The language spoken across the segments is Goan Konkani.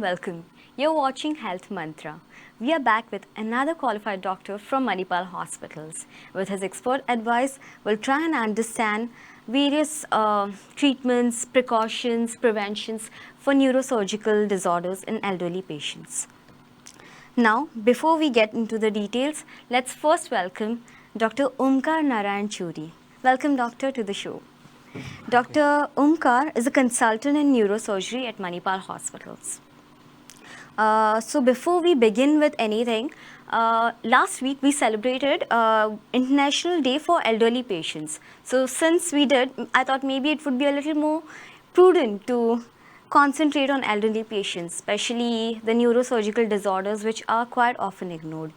and welcome. You're watching Health Mantra. We are back with another qualified doctor from Manipal Hospitals. With his expert advice, we'll try and understand various treatments, precautions, preventions for neurosurgical disorders in elderly patients. Now, before we get into the details, let's first welcome Dr. Omkar Narayan Churi. Welcome, doctor, to the show. Dr. Omkar is a consultant in neurosurgery at Manipal Hospitals. So before we begin with anything, last week we celebrated International Day for Elderly Patients. So since we did, I thought maybe it would be a little more prudent to concentrate on elderly patients, especially the neurosurgical disorders which are quite often ignored.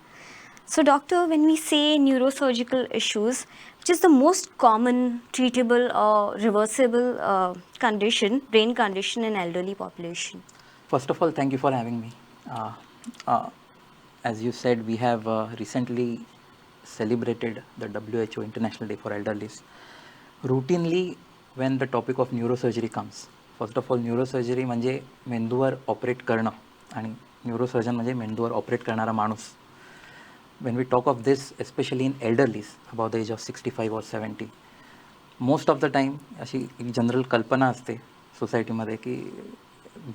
So doctor, when we say neurosurgical issues, which is the most common treatable or reversible condition, brain condition in elderly population? First of all, thank you for having me. As you said, we have recently celebrated the WHO International Day for Elderlies. Routinely, when the topic of neurosurgery comes, first of all, neurosurgery म्हणजे मेंदूवर ऑपरेट करणं आणि न्यूरोसर्जन म्हणजे मेंदूवर ऑपरेट करणारा माणूस. When we talk of this, especially in elderlies above the age of 65 or 70, most of the time अशी एक जनरल कल्पना असते सोसायटीमध्ये की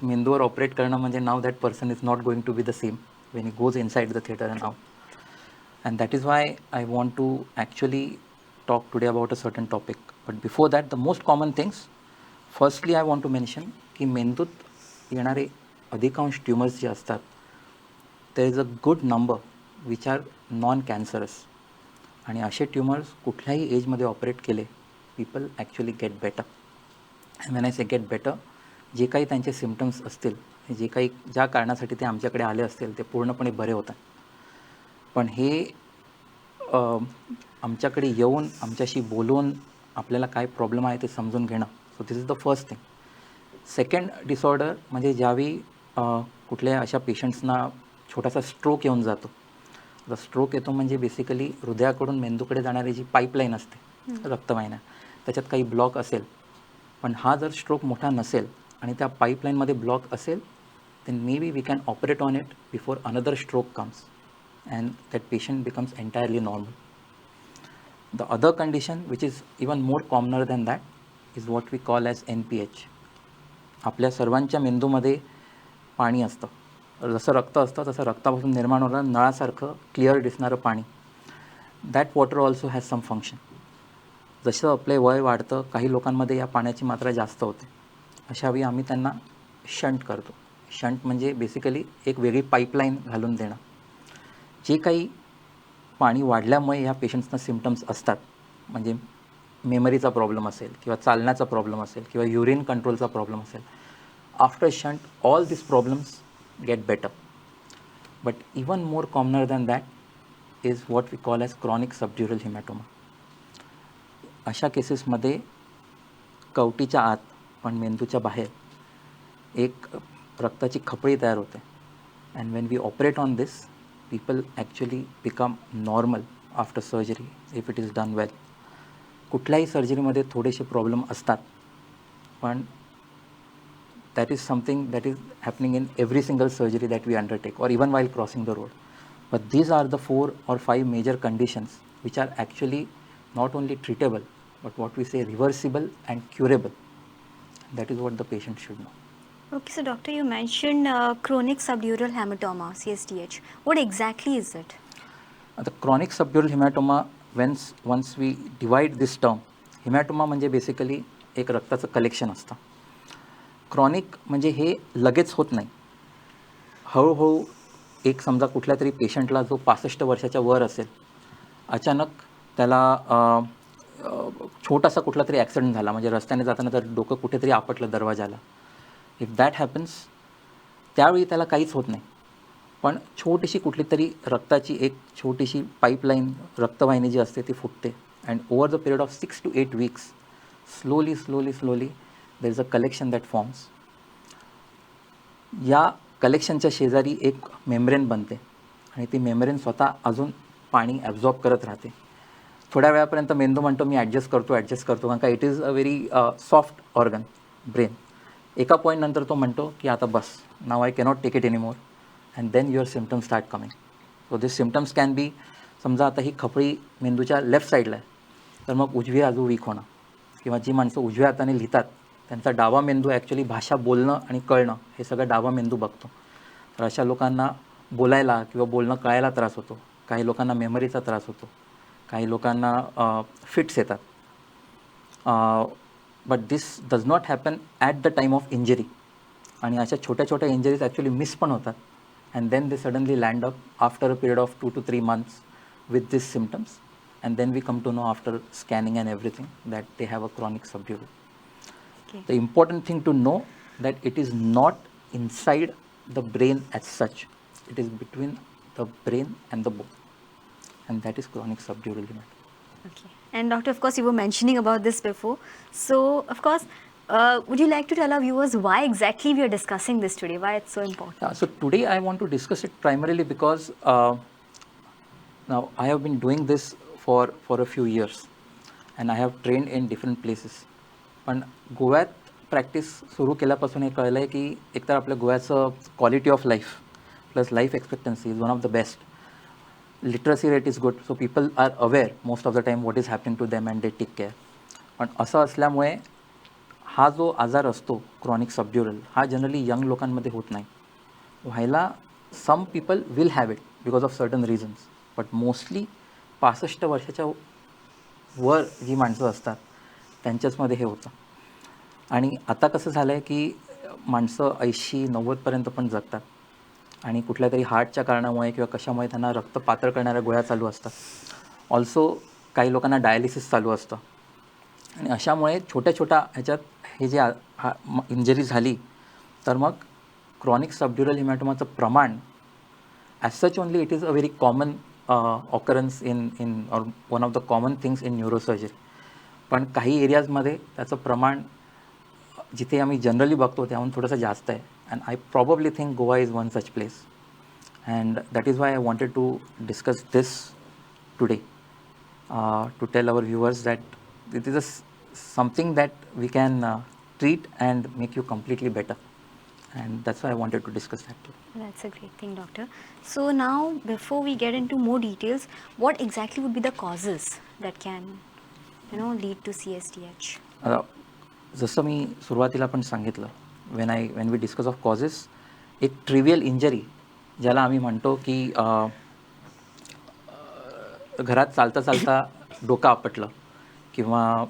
मेंदूवर ऑपरेट करणं म्हणजे now that person is not going to be the same when he goes inside the theatre and out. And that is why I want to actually talk today about a certain topic. But before that, the most common things, firstly I want to mention की मेंदूत येणारे अधिकांश ट्युमर्स जे असतात, there is a good number which are non cancerous आणि असे ट्युमर्स कुठल्याही एजमध्ये ऑपरेट केले, people actually get better. And when I say get better, जे काही त्यांचे सिमटम्स असतील, जे काही ज्या कारणासाठी ते आमच्याकडे आले असतील, ते पूर्णपणे बरे होतात. पण हे आमच्याकडे येऊन आमच्याशी बोलून आपल्याला काय प्रॉब्लेम आहे ते समजून घेणं, so this is the first thing. Second disorder म्हणजे ज्यावेळी कुठल्या अशा पेशंट्सना छोटासा स्ट्रोक येऊन जातो. आता स्ट्रोक येतो म्हणजे बेसिकली हृदयाकडून मेंदूकडे जाणारी जी पाईपलाईन असते, रक्तवाहिन्या, त्याच्यात काही ब्लॉक असेल. पण हा जर स्ट्रोक मोठा नसेल आणि त्या पाईपलाईनमध्ये ब्लॉक असेल, then maybe we can operate on it before another stroke comes and that patient becomes entirely normal. The other condition, which is even more commoner than that, is what we call as NPH. आपल्या सर्वांच्या मेंदूमध्ये पाणी असतं. जसं रक्त असतं तसं रक्तापासून निर्माण होणारं नळासारखं क्लिअर दिसणारं पाणी. That water also has some function. जसं आपले वय वाढतं, काही लोकांमध्ये या पाण्याची मात्रा जास्त होते. अशावेळी आम्ही त्यांना शंट करतो. शंट म्हणजे बेसिकली एक वेगळी पाईपलाईन घालून देणं. जे काही पाणी वाढल्यामुळे ह्या पेशंट्सना सिमटम्स असतात, म्हणजे मेमरीचा प्रॉब्लेम असेल किंवा चालण्याचा प्रॉब्लेम असेल किंवा युरिन कंट्रोलचा प्रॉब्लेम असेल, after shunt all this problems get better. But even more commoner than that is what we call as chronic subdural hematoma. अशा केसेसमध्ये कवटीच्या आत पण मेंदूच्या बाहेर एक रक्ताची खपळी तयार होते and when we operate on this, people actually become normal after surgery if it is done well. कुठल्याही सर्जरीमध्ये थोडेसे प्रॉब्लेम असतात, पण that is something that is happening in every single surgery that we undertake or even while crossing the road. But these are the four or five major conditions which are actually not only treatable, but what we say, reversible and curable. That is what the patient should know. Okay, so doctor, you mentioned chronic subdural hematoma, CSDH. What exactly is it? आता chronic subdural hematoma, once we divide this term, hematoma म्हणजे बेसिकली एक रक्ताचं कलेक्शन असतं. क्रॉनिक म्हणजे हे लगेच होत नाही, हळूहळू. एक समजा कुठल्या तरी पेशंटला जो 65 वर्षाच्या वर असेल, अचानक त्याला अ, अ, छोटासा कुठला तरी ॲक्सिडेंट झाला, म्हणजे रस्त्याने जाताना तर डोकं कुठेतरी आपटलं दरवाजाला, if that happens, त्यावेळी त्याला काहीच होत नाही. पण छोटीशी कुठली तरी रक्ताची एक छोटीशी पाईपलाईन, रक्तवाहिनी जी असते ती फुटते and over the period of 6 to 8 weeks, slowly, slowly, slowly there is a collection that forms. या कलेक्शनच्या शेजारी एक मेम्ब्रेन बनते आणि ती मेम्ब्रेन स्वतः अजून पाणी ॲब्झॉर्ब करत राहते. थोड्या वेळापर्यंत मेंदू म्हणतो, मी ॲडजस्ट करतो, ॲडजस्ट करतो, कारण का it is a very soft organ, brain. एका पॉईंट नंतर तो म्हणतो की आता बस, नाव I cannot take it anymore, and then your symptoms start coming. So this symptoms can be, समजा आता ही खपळी मेंदूच्या लेफ्ट साईडला आहे, तर मग उजवी बाजू वीक होणं, किंवा जी माणसं उजव्या हाताने लिहितात त्यांचा डावा मेंदू ॲक्च्युली भाषा बोलणं आणि कळणं हे सगळं डावा मेंदू बघतो, तर अशा लोकांना बोलायला किंवा बोलणं कळायला त्रास होतो. काही लोकांना मेमरीचा त्रास होतो, काही लोकांना फिट्स येतात. But this does not happen at the time of injury, आणि अशा छोट्या छोट्या इंजरीज ॲक्च्युली मिस पण होतात, and then they suddenly land up after a period of 2 to 3 months with this symptoms, and then we come to know after scanning and everything that they have a chronic subdural. The important thing to know that it is not inside the brain as such. It is between the brain and the bone, and that is chronic subdural hematoma. Okay. And doctor, of course, you were mentioning about this before. So, of course, would you like to tell our viewers why exactly we are discussing this today? Why it's so important? Yeah, so today I want to discuss it primarily because now I have been doing this for a few years and I have trained in different places. पण गोव्यात प्रॅक्टिस सुरू केल्यापासून हे कळलं आहे की एकतर आपल्या गोव्याचं quality of life plus life expectancy is one of the best. Literacy rate is good, so people are aware most of the time what is happening to them and they take care. पण असं असल्यामुळे हा जो आजार असतो क्रॉनिक सबड्युरल, हा जनरली यंग लोकांमध्ये होत नाही. व्हायला some people will have it because of certain reasons, but mostly 65 वर्षाच्या वर जी माणसं असतात त्यांच्याचमध्ये हे होतं. आणि आता कसं झालं आहे की माणसं 80 90पर्यंत पण जगतात आणि कुठल्या तरी हार्टच्या कारणामुळे किंवा कशामुळे त्यांना रक्त पातळ करणाऱ्या गोळ्या चालू असतात. ऑल्सो काही लोकांना डायलिसिस चालू असतं आणि अशामुळे छोट्या छोट्या ह्याच्यात हे जे इंजरी झाली तर मग क्रॉनिक सबड्युरल हिमॅटोमाचं प्रमाण, as such only it is a very common occurrence in or one of the common things in neurosurgery, पण काही एरियाजमध्ये त्याचं प्रमाण जिथे आम्ही जनरली बघतो त्याहून थोडंसं जास्त आहे, and I probably think Goa is one such place, and that is why I wanted to discuss this today, to tell our viewers that it is a something that we can treat and make you completely better, and that's why I wanted to discuss that today. That's a great thing, doctor. So now, before we get into more details, what exactly would be the causes that can lead to CSDH? आता जसं मी सुरुवातीला पण सांगितलं, when we discuss of causes, एक ट्रिवियल इंजरी ज्याला आम्ही म्हणतो की घरात चालता चालता डोकं आपटलं किंवा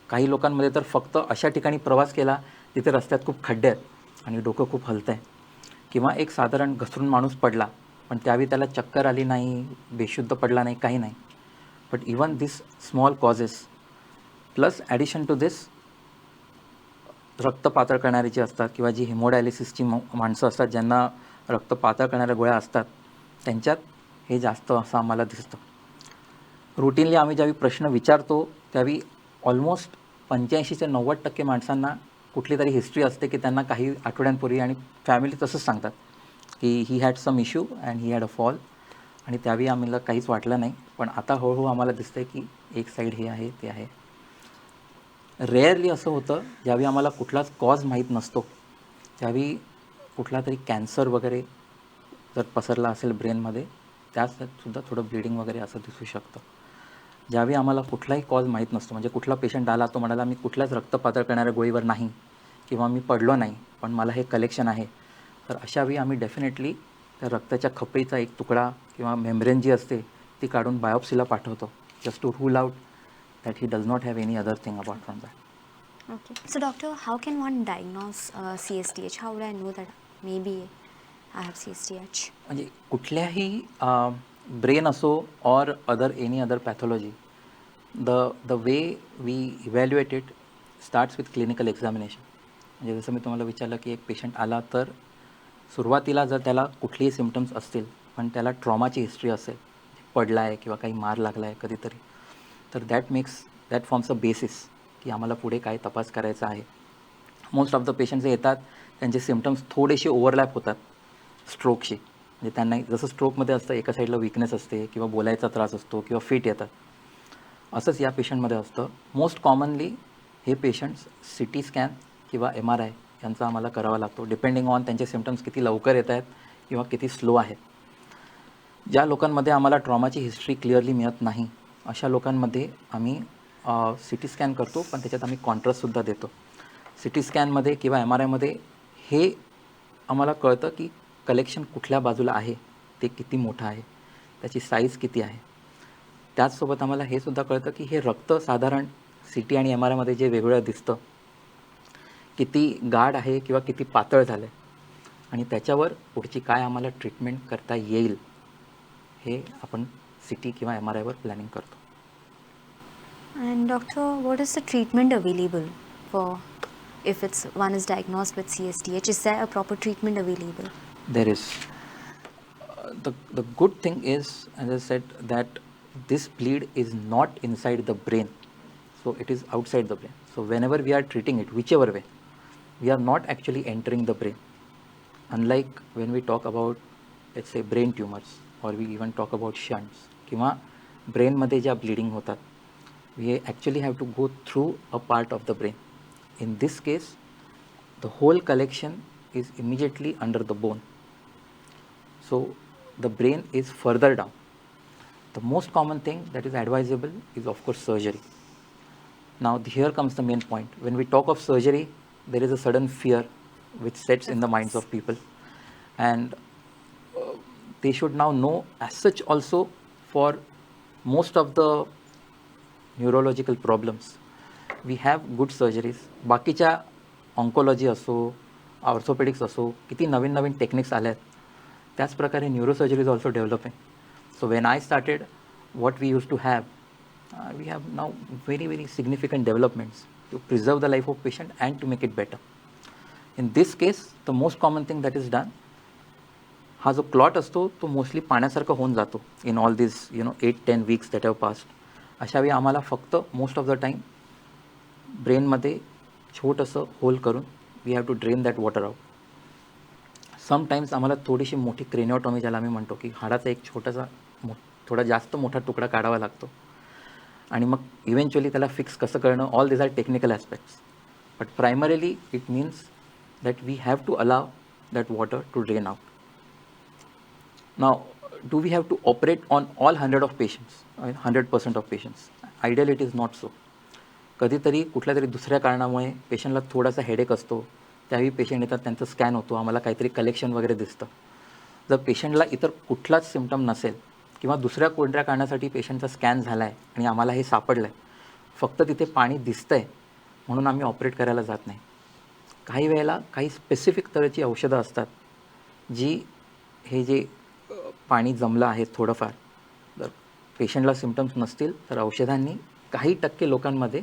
काही लोकांमध्ये तर फक्त अशा ठिकाणी प्रवास केला तिथे रस्त्यात खूप खड्डे आहेत आणि डोकं खूप हलतं आहे, किंवा एक साधारण घसरून माणूस पडला पण त्यावेळी त्याला चक्कर आली नाही, बेशुद्ध पडला नाही, काही नाही, but even this small causes plus addition to this रक्त पातळ करणारे जे असतात किंवा जी हिमोडायलिसिसची माणसं असतात, ज्यांना रक्त पातळ करणाऱ्या गोळ्या असतात, त्यांच्यात हे जास्त असं आम्हाला दिसतं. रुटीनली आम्ही ज्यावेळी प्रश्न विचारतो त्यावेळी ऑलमोस्ट 85 ते 90% माणसांना कुठली तरी हिस्ट्री असते की त्यांना काही आठवड्यांपूर्वी, आणि फॅमिली तसंच सांगतात की he had some issue and he had a fall आणि त्यावेळी आम्हाला काहीच वाटलं नाही, पण आता हळूहळू आम्हाला दिसतं आहे की एक साईड हे आहे, ते आहे. रेअरली असं होतं ज्यावेळी आम्हाला कुठलाच कॉज माहीत नसतो, त्यावेळी कुठला तरी कॅन्सर वगैरे जर पसरला असेल ब्रेनमध्ये, त्यासुद्धा थोडं ब्लिडिंग वगैरे असं दिसू शकतं. ज्यावेळी आम्हाला कुठलाही कॉज माहीत नसतो, म्हणजे कुठला पेशंट आला, तो म्हणाला मी कुठल्याच रक्त पातळ करणाऱ्या गोळीवर नाही किंवा मी पडलो नाही पण मला हे कलेक्शन आहे, तर अशावेळी आम्ही डेफिनेटली त्या रक्ताच्या खपळीचा एक तुकडा किंवा मेम्ब्रेन जी असते ती काढून बायोप्सीला पाठवतो, just to rule out that he does not have any other thing apart from that. Okay. So, doctor, how can one diagnose CSDH? How would I know that maybe I have CSDH? म्हणजे कुठल्याही ब्रेन असो or other any other pathology, the way we evaluate it starts with clinical examination. म्हणजे जसं मी तुम्हाला विचारलं की एक पेशंट आला तर सुरुवातीला जर त्याला कुठलेही सिमटम्स असतील पण त्याला ट्रॉमाची हिस्ट्री असेल, पडला आहे किंवा काही मार लागला आहे कधीतरी, तर that forms a basis की आम्हाला पुढे काय तपास करायचा आहे. मोस्ट ऑफ the patient जे येतात त्यांचे सिमटम्स थोडेसे ओव्हरलॅप होतात स्ट्रोकशी. म्हणजे त्यांना जसं स्ट्रोकमध्ये असतं, एका साईडला विकनेस असते किंवा बोलायचा त्रास असतो किंवा फिट येतात, असंच या पेशंटमध्ये असतं. मोस्ट कॉमनली हे पेशंट्स CT scan किंवा एमआरआय यांचा आम्हाला करावा लागतो, डिपेंडिंग ऑन त्यांचे सिमटम्स किती लवकर येत आहेत किंवा किती स्लो आहेत. ज्या लोकांमध्ये आम्हाला ट्रॉमाची हिस्ट्री क्लिअरली मिळत नाही, अशा लोकांमध्ये आम्ही सी टी स्कॅन करतो, पण त्याच्यात आम्ही कॉन्ट्रास्टसुद्धा देतो. सी टी स्कॅनमध्ये किंवा एमआरआयमध्ये हे आम्हाला कळतं की कलेक्शन कुठल्या बाजूला आहे, ते किती मोठं आहे, त्याची साईज किती आहे. त्याचसोबत आम्हाला हे सुद्धा कळतं की हे रक्त साधारण सी टी आणि एमआरआयमध्ये जे वेगवेगळं दिसतं, किती गाढ आहे किंवा किती पातळ झालं आहे आणि त्याच्यावर पुढची काय आम्हाला ट्रीटमेंट करता येईल, हे आपण सी टी किंवा एमआरआयवर प्लॅनिंग करतो. And doctor, what is the treatment available for if it's one is diagnosed with CSDH? Is there a proper treatment available? There is. The good thing is, as I said, that this bleed is not inside the brain. So it is outside the brain. So whenever we are treating it, whichever way, we are not actually entering the brain. Unlike when we talk about, let's say, brain tumors or we even talk about shunts किंवा ब्रेनमध्ये ज्या ब्लिडिंग होतात, we actually have to go through a part of the brain. In this case, the whole collection is immediately under the bone. So the brain is further down. The most common thing that is advisable is, of course, surgery. Now, here comes the main point. When we talk of surgery, there is a sudden fear which sets in the minds of people, and they should now know as such also, for most of the neurological problems, we have good surgeries. बाकीच्या ऑन्कोलॉजी असो, ऑर्थोपेडिक्स असो, किती नवीन नवीन टेक्निक्स आल्या आहेत. त्याचप्रकारे neurosurgery is also developing. So when I started, what we used to have, we have now very, very significant developments to preserve the life of patient and to make it better. In this case, the most common thing that is done, हा जो क्लॉट असतो तो मोस्टली पाण्यासारखा होऊन जातो in all this 8-10 weeks that have passed. अशावेळी आम्हाला फक्त मोस्ट ऑफ the time ब्रेनमध्ये छोटंसं होल करून we have to drain that water out. Sometimes आम्हाला थोडीशी मोठी क्रेनिओटॉमी, ज्याला आम्ही म्हणतो की हाडाचा एक छोटासा मो थोडा जास्त मोठा तुकडा काढावा लागतो आणि मग इव्हेंच्युअली त्याला फिक्स कसं करणं, all these are technical aspects, but primarily it means that we have to allow that water to drain out. Now, do we have to operate on all 100 of patients, I mean, 100% of patients? Ideally, it is not so. कधीतरी कुठल्या तरी दुसऱ्या कारणामुळे पेशंटला थोडासा हेडेक असतो, त्यावेळी पेशंट येतात, त्यांचं स्कॅन होतो, आम्हाला काहीतरी कलेक्शन वगैरे दिसतं. जर पेशंटला इतर कुठलाच सिमटम नसेल किंवा दुसऱ्या कोणत्या कारणासाठी पेशंटचा स्कॅन झाला आहे आणि आम्हाला हे सापडलं आहे, फक्त तिथे पाणी दिसतं आहे म्हणून आम्ही ऑपरेट करायला जात नाही. काही वेळेला काही स्पेसिफिक तऱ्हेची औषधं असतात जी हे जे पाणी जमलं आहे थोडंफार, जर पेशंटला सिमटम्स नसतील तर औषधांनी काही टक्के लोकांमध्ये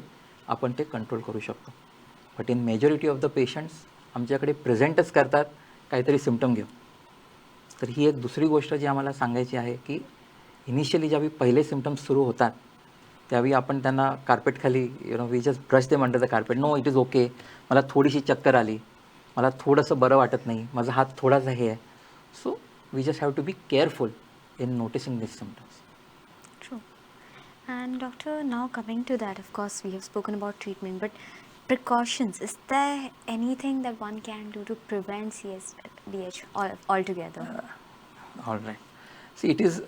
आपण ते कंट्रोल करू शकतो. But in majority of the patients आमच्याकडे प्रेझेंटच करतात काहीतरी सिमटम घेऊन. तर ही एक दुसरी गोष्ट जी आम्हाला सांगायची आहे की इनिशियली ज्यावेळी पहिले सिमटम्स सुरू होतात, त्यावेळी आपण त्यांना कार्पेटखाली, we just brush them under the carpet. "No, it is okay. मला थोडीशी चक्कर आली, मला थोडंसं बरं वाटत नाही, माझा हात थोडासा हे आहे." So we just have to be careful in noticing this symptoms. True. And doctor, now coming to that, of course, we have spoken about treatment, but precautions, is there anything that one can do to prevent CSDH altogether? All right. See, it is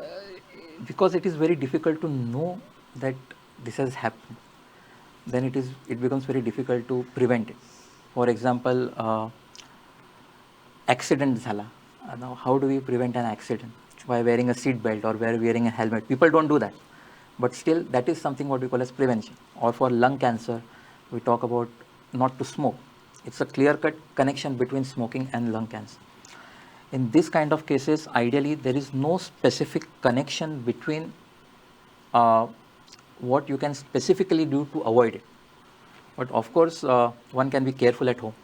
because it is very difficult to know that this has happened. Then it becomes very difficult to prevent it. For example, accident झाला. Now, how do we prevent an accident? By wearing a seat belt or by wearing a helmet. People don't do that. But still, that is something what we call as prevention. Or for lung cancer, we talk about not to smoke. It's a clear cut connection between smoking and lung cancer. In this kind of cases, ideally, there is no specific connection between what you can specifically do to avoid it. But of course, one can be careful at home.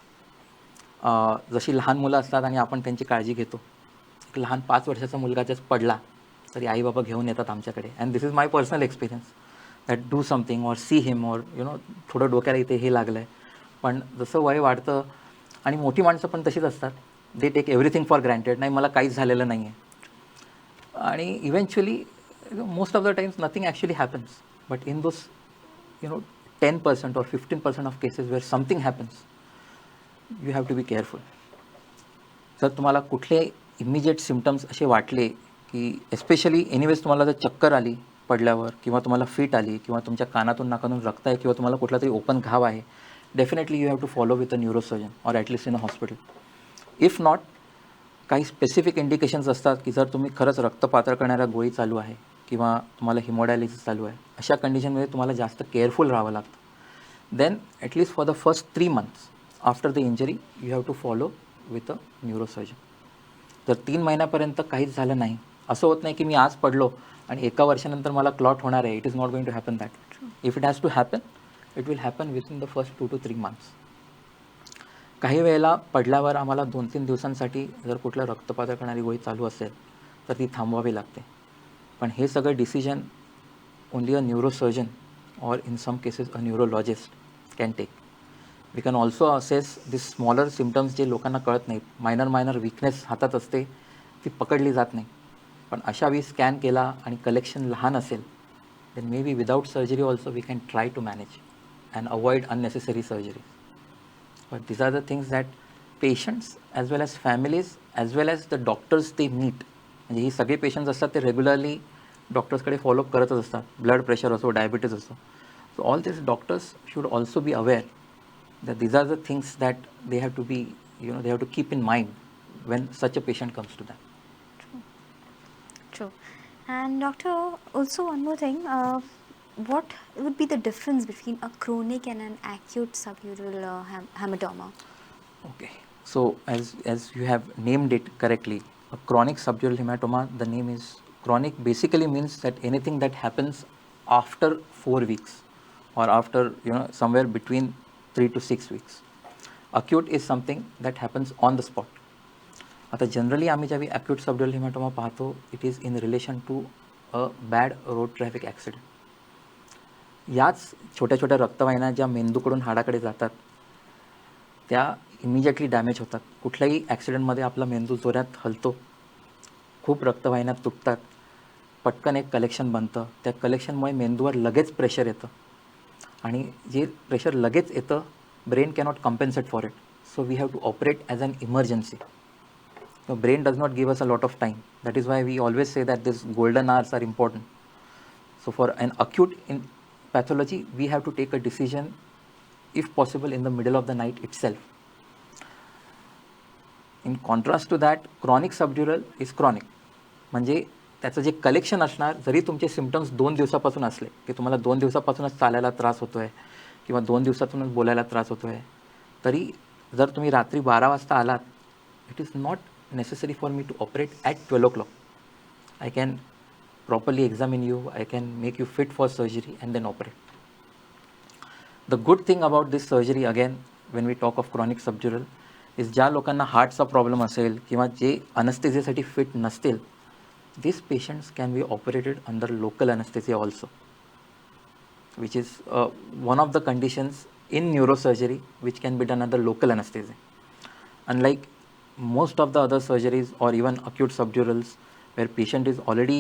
जशी लहान मुलं असतात आणि आपण त्यांची काळजी घेतो, एक लहान 5 वर्षाचा मुलगा जस्ट पडला तरी आई बाबा घेऊन येतात आमच्याकडे, and this is my personal experience, that do something or see him or थोडं डोक्याला इथे हे लागलं आहे. पण जसं वय वाढतं आणि मोठी माणसं पण तशीच असतात, they take everything for granted. नाही, मला काहीच झालेलं नाही आहे. आणि eventually, most of the times, nothing actually happens, but in those 10% or 15% of cases where something happens, You have to be careful. जर तुम्हाला कुठले इमिजिएट सिमटम्स असे वाटले की, एस्पेशली एनिवेज तुम्हाला जर चक्कर आली पडल्यावर किंवा तुम्हाला फिट आली किंवा तुमच्या कानातून नाकातून रक्त आहे किंवा तुम्हाला कुठला तरी ओपन घाव आहे, definitely you have to follow with a neurosurgeon or at least in a hospital. If not, काही स्पेसिफिक इंडिकेशन्स असतात की जर तुम्ही खरंच रक्त पातळ करणाऱ्या गोळी चालू आहे किंवा तुम्हाला हिमोडायलिसिस चालू आहे, अशा कंडिशनमध्ये तुम्हाला जास्त केअरफुल राहावं लागतं. Then at least for the first 3 months after the injury, you have to follow with a neurosurgeon. जर 3 महिन्यापर्यंत काहीच झालं नाही, असं होत नाही की मी आज पडलो आणि एका वर्षानंतर मला क्लॉट होणार आहे. It is not going to happen that. If it has to happen, it will happen within the first 2 to 3 months. काही वेळेला पडल्यावर आम्हाला 2-3 दिवसांसाठी जर कुठलं रक्तपातळ करणारी गोळी चालू असेल तर ती थांबवावी लागते. पण हे सगळं decision only a neurosurgeon or, in some cases, a neurologist can take. We can also assess this smaller symptoms जे लोकांना कळत नाहीत. मायनर मायनर विकनेस हातात असते, ती पकडली जात नाही. पण अशा वेळी स्कॅन केला आणि कलेक्शन लहान असेल, then maybe without surgery also we can try to manage and avoid unnecessary surgery. But these are the things that patients as well as families as well as the doctors they meet, म्हणजे ही सगळे पेशंट्स असतात ते रेग्युलरली डॉक्टर्सकडे फॉलोअप करतच असतात, ब्लड प्रेशर असो, डायबिटीज असो. So all this doctors should also be aware that these are the things that they have to be you know they have to keep in mind when such a patient comes to them. True. And doctor, also one more thing. What would be the difference between a chronic and an acute subdural hematoma? Okay. So as you have named it correctly, a chronic subdural hematoma, the name is chronic, basically means that anything that happens after 4 weeks or after somewhere between 3 to 6 weeks. Acute is something that happens on the spot. आता जनरली आम्ही ज्यावेळी ॲक्यूट सबड्युरल हिमॅटोमा पाहतो, it is in relation to a bad road traffic accident. याच छोट्या छोट्या रक्तवाहिन्या ज्या मेंदूकडून हाडाकडे जातात, त्या इमिजिएटली डॅमेज होतात. कुठल्याही ॲक्सिडेंटमध्ये आपला मेंदू जोरात हलतो, खूप रक्तवाहिन्या तुटतात, पटकन एक कलेक्शन बनतं. त्या कलेक्शनमुळे मेंदूवर लगेच प्रेशर येतं आणि जे प्रेशर लगेच येतं, brain cannot compensate for it. So we have to operate as an emergency. The brain does not give us a lot of time. That is why we always say that these golden hours are important. So for an acute in pathology, we have to take a decision, if possible, in the middle of the night itself. In contrast to that, chronic subdural is chronic. म्हणजे त्याचं जे कलेक्शन असणार, जरी तुमचे सिमटम्स 2 दिवसापासून असले की तुम्हाला 2 दिवसापासूनच चालायला त्रास होतो आहे किंवा 2 दिवसातूनच बोलायला त्रास होतो आहे, तरी जर तुम्ही रात्री 12 वाजता आलात, it is not necessary for me to operate at 12 o'clock. I can properly examine you, I can make you fit for surgery and then operate. The good thing about this surgery, again, when we talk of chronic subdural, is ज्या लोकांना हार्टचा प्रॉब्लेम असेल किंवा जे अनस्थेजियासाठी फिट नसतील, this patients can be operated under local anesthesia also, which is one of the conditions in neurosurgery which can be done under local anesthesia. Unlike most of the other surgeries or even acute subdurals where patient is already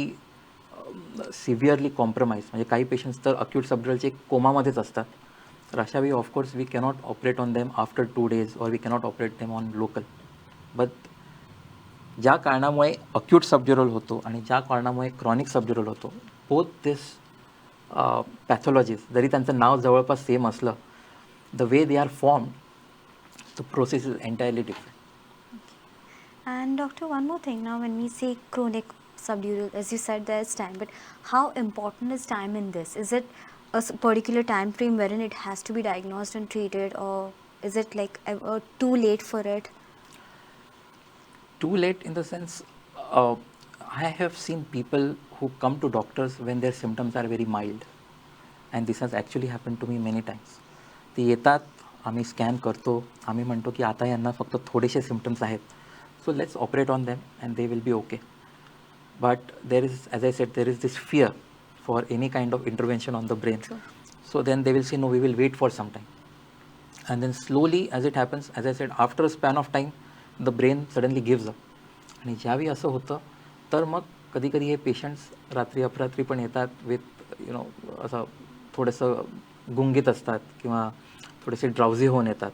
severely compromised. म्हणजे काही पेशंट्स तर अक्यूट सबड्युरलचे कोमामध्येच असतात. तर अशा वेळी of course we cannot operate on them after 2 days or we cannot operate them on local. But ज्या कारणामुळे अक्यूट सबड्युरल होतो आणि ज्या कारणामुळे क्रॉनिक सबड्युरल होतो, बोथ this pathologies, जरी त्यांचं नाव जवळपास सेम असलं, the way they are formed, the process is entirely different. And doctor, one more thing. Now, when we say chronic subdural, as you said, there's time. But how important is time in this? Is it a particular time frame wherein it has to be diagnosed and treated, or is it like ever too late for it? Too late in the sense, I have seen people who come to doctors when their symptoms are very mild, and this has actually happened to me many times. ते येतात, आम्ही स्कॅन करतो, आम्ही म्हणतो की आता यांना फक्त थोडेसे सिमटम्स आहेत, so let's operate on them and they will be okay. But there is, as I said, there is this fear for any kind of intervention on the brain. True. So then they will say, "No, we will wait for some time." And then slowly, as it happens, as I said, after a span of time, the brain suddenly gives up. आणि ज्यावेळी असं होतं, तर मग कधी कधी हे पेशंट्स रात्री अपरात्री पण येतात विथ you know असं थोडंसं गुंगीत असतात किंवा थोडेसे ड्राउझी होऊन येतात.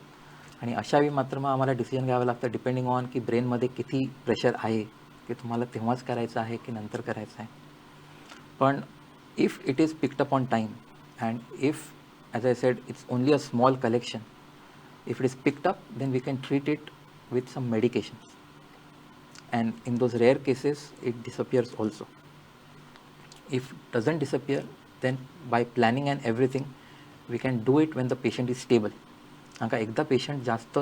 आणि अशावेळी मात्र मग आम्हाला डिसिजन घ्यावं लागतं, डिपेंडिंग ऑन की ब्रेनमध्ये किती प्रेशर आहे, की तुम्हाला तेव्हाच करायचं आहे की नंतर करायचं आहे. पण if it is picked up on time and if, as I said, it's only a small collection, if it is picked up, then we can treat it with some medications, and in those rare cases it disappears also. If it doesn't disappear, then by planning and everything we can do it when the patient is stable. कारण का एकदा पेशंट जास्त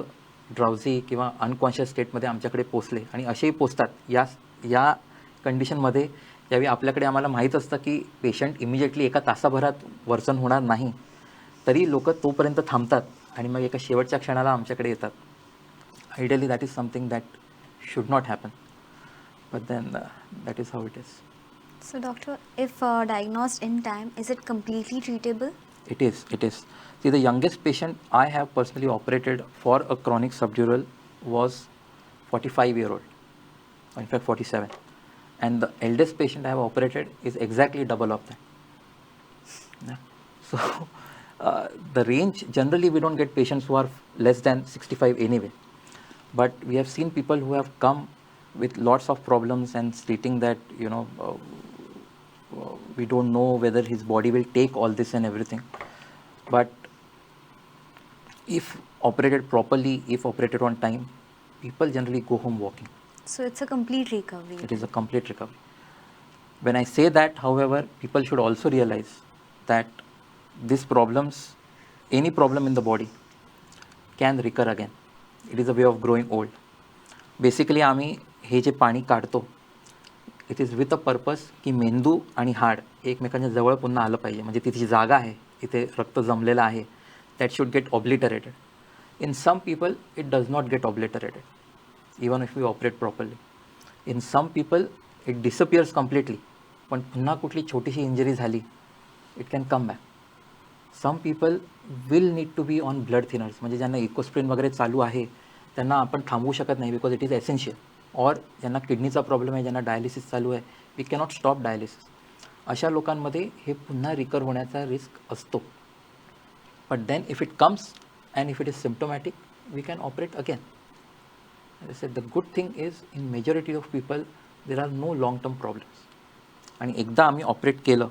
ड्राउझी किंवा अनकॉन्शियस स्टेटमध्ये आमच्याकडे पोचले, आणि असेही पोचतात या या कंडिशनमध्ये, ज्यावेळी आपल्याकडे आम्हाला माहीत असतं की पेशंट इमिजिएटली एका तासाभरात वर्सन होणार नाही, तरी लोक तोपर्यंत थांबतात आणि मग एका शेवटच्या क्षणाला आमच्याकडे येतात. Ideally, that is something that should not happen, but then that is how it is. So, doctor, if diagnosed in time, is it completely treatable? It is, it is. See, the youngest patient I have personally operated for a chronic subdural was 45-year-old, in fact 47. And the eldest patient I have operated is exactly double of that. Yeah. So, the range, generally we don't get patients who are less than 65 anyway. But we have seen people who have come with lots of problems and stating that, we don't know whether his body will take all this and everything. But if operated properly, if operated on time, people generally go home walking. So, it's a complete recovery. It is a complete recovery. When I say that, however, people should also realize that these problems, any problem in the body, can recur again. It is a way of growing old. Basically आम्ही हे जे पाणी काढतो, it is with a purpose की मेंदू आणि हाड एकमेकांच्या जवळ पुन्हा आलं पाहिजे. म्हणजे तिथे जी जागा आहे, इथे रक्त जमलेलं आहे, that should get obliterated. In some people it does not get obliterated even if you operate properly. In some people it disappears completely, पण पुन्हा कुठली छोटीशी इंजरी झाली, it can come back. Some people will need to be on blood thinners, म्हणजे ज्यांना इकोस्प्रिन वगैरे चालू आहे त्यांना आपण थांबवू शकत नाही, because it is essential. Or ज्यांना किडनीचा प्रॉब्लेम आहे, ज्यांना डायलिसिस चालू आहे, we cannot stop dialysis. अशा लोकांमध्ये हे पुन्हा रिकर होण्याचा रिस्क असतो. But then if it comes and if it is symptomatic, we can operate again. The good thing is, in majority of people there are no long term problems. आणि एकदा आम्ही ऑपरेट केलं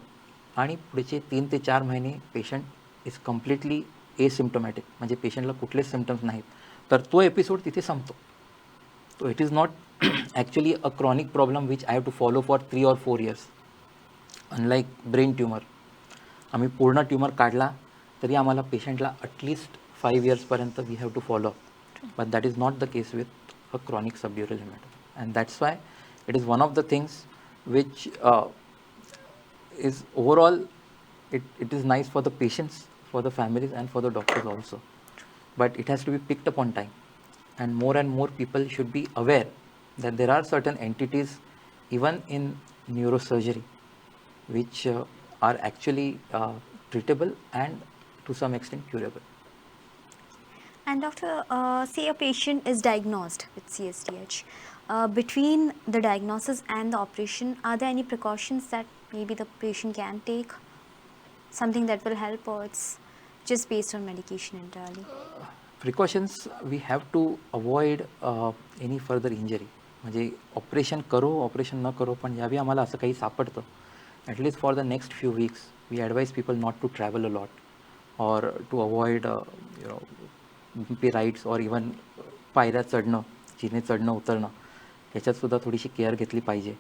आणि पुढचे 3 ते 4 महिने पेशंट is completely asymptomatic, म्हणजे पेशंटला कुठलेच सिम्प्टम्स नाहीत, तर तो एपिसोड तिथे संपतो. तो it is not actually a chronic problem which I have to follow for 3 or 4 years, unlike brain tumor. आम्ही पूर्ण ट्युमर काढला तरी आम्हाला पेशंटला ॲटलिस्ट फाईव्ह इयर्सपर्यंत we have to follow, but that is not the case with a chronic subdural hematoma, and that's why it is one of the things which is overall it is nice for the patients, for the families and for the doctors also. But it has to be picked up on time, and more people should be aware that there are certain entities even in neurosurgery which are actually treatable and to some extent curable. And doctor, say a patient is diagnosed with CSDH. Between the diagnosis and the operation, are there any precautions that maybe the patient can take? Something that will help, or it's just based on medication entirely? Precautions, we have to avoid any further injury. म्हणजे ऑपरेशन करो, ऑपरेशन न करो, पण ज्यावेळी आम्हाला असं काही सापडतं, at least for the next few weeks we advise people not to travel a lot or to avoid bumpy rides or even पायऱ्या चढणं, जिने चढणं उतरणं, याच्यातसुद्धा थोडीशी केअर घेतली पाहिजे.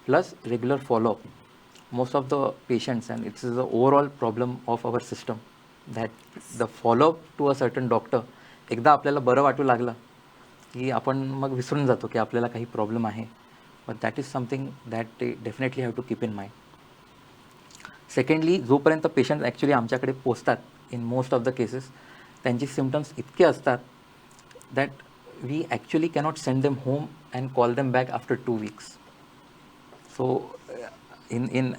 Plus regular follow-up. Most of the patients, and it's is the overall problem of our system, that the follow-up to a certain doctor, एकदा आपल्याला बरं वाटू लागलं की आपण मग विसरून जातो की आपल्याला काही प्रॉब्लेम आहे. But that is something that they definitely have to keep in mind. Secondly, जोपर्यंत पेशंट ॲक्च्युली आमच्याकडे पोचतात, in most of the cases त्यांचे सिम्प्टम्स इतके असतात that we actually cannot send them home and call them back after 2 weeks. So in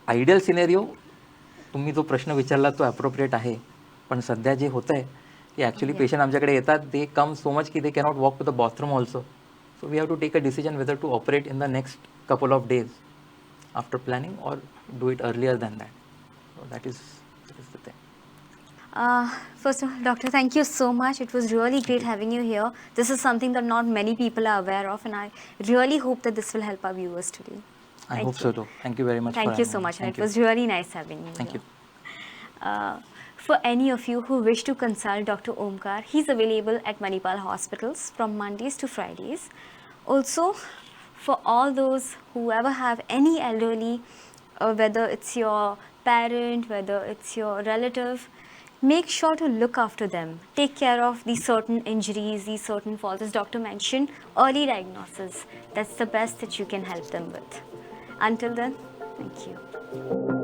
ideal scenario, तुम्ही जो प्रश्न विचारला तो ॲप्रोप्रिएट आहे, पण सध्या जे होतं आहे की ॲक्च्युली पेशंट आमच्याकडे येतात, दे कम सो मच की they cannot walk to the bathroom also. So we have to take a decision whether to operate in the next couple of days after planning or do it earlier than that. So that is the thing. First of all, doctor, thank you so much. It was really great having you here. This is something that not many people are aware of, and I really hope that this will help our viewers today. I Thank hope you. So too. Thank you very much. Thank you so much, and it was really nice having you. Thank you. For any of you who wish to consult Dr. Omkaar, he's available at Manipal Hospitals from Mondays to Fridays. Also, for all those who ever have any elderly, whether it's your parent, whether it's your relative, make sure to look after them. Take care of these certain injuries, these certain falls. As doctor mentioned, early diagnosis. That's the best that you can help them with. Until then, thank you.